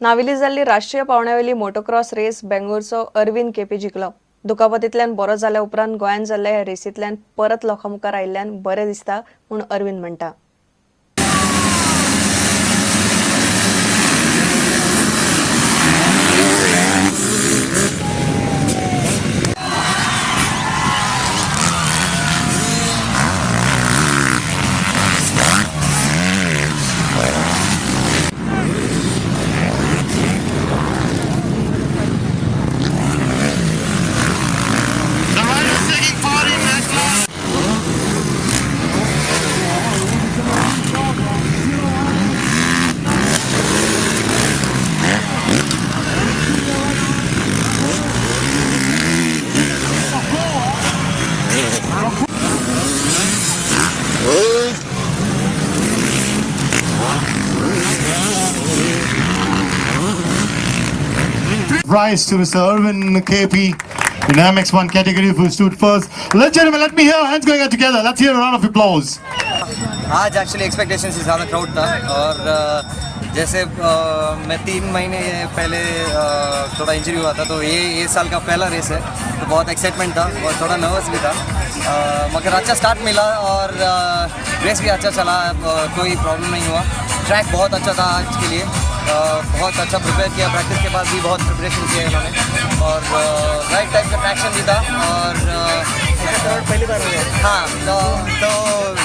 नावेली जाल्ली राष्ट्रीय पावंड्यावेली motocross race बेंगळूरचो Arvind KP जिखलो. दुखापतींतल्यान बरो जाल्या उपरांत गोंयांत जाल्ल्या ह्या रेसींतल्यान परत लोकां मुखार आयिल्ल्यान बरें दिसता म्हूण अरविंद म्हणटा. The riders taking part in that class. Prize to Mr. Irwin KP in MX1 category who stood first. Ladies and gentlemen, let me hear hands going out together. Let's hear a round of applause. आज actually expectation से ज़्यादा crowd था और जैसे मैं 3 महीने पहले थोड़ा injury हुआ था, तो ये साल का पहला रेस है, तो बहुत एक्साइटमेंट था और थोड़ा नर्वस भी था, मगर अच्छा स्टार्ट मिला और रेस भी अच्छा चला, कोई प्रॉब्लम नहीं हुआ. ट्रैक बहुत अच्छा था आज के लिए. बहुत अच्छा प्रिपेयर किया, प्रैक्टिस के बाद भी बहुत प्रिपरेशन किया इन्होंने और राइट टाइप का ट्रैक्शन भी था और पहली बार हो. हाँ, तो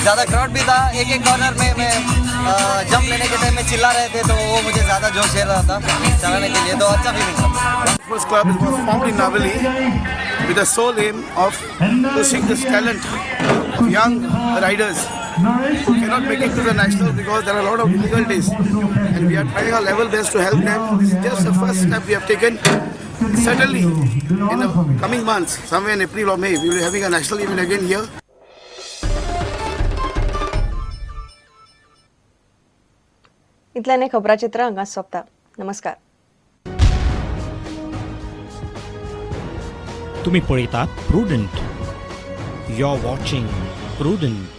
ज़्यादा क्राउड भी था. एक एक कॉर्नर में मैं जंप लेने के टाइम में चिल्ला रहे थे, तो वो मुझे ज़्यादा जोश दे रहा था चलाने के लिए, तो अच्छा फीलिंग था. First club was formed in Navelim with the sole aim of pushing this talent of young riders who cannot make it to the national because there are a lot of difficulties, and we are trying our level best to help them. This is just the first step we have taken. Certainly, in the coming months, somewhere in April or May, we will be having a national event again here. इतल्यान हें खबराचित्र हांगाच सोंपता. नमस्कार. तुम्ही पळयतात Prudent. You are watching Prudent.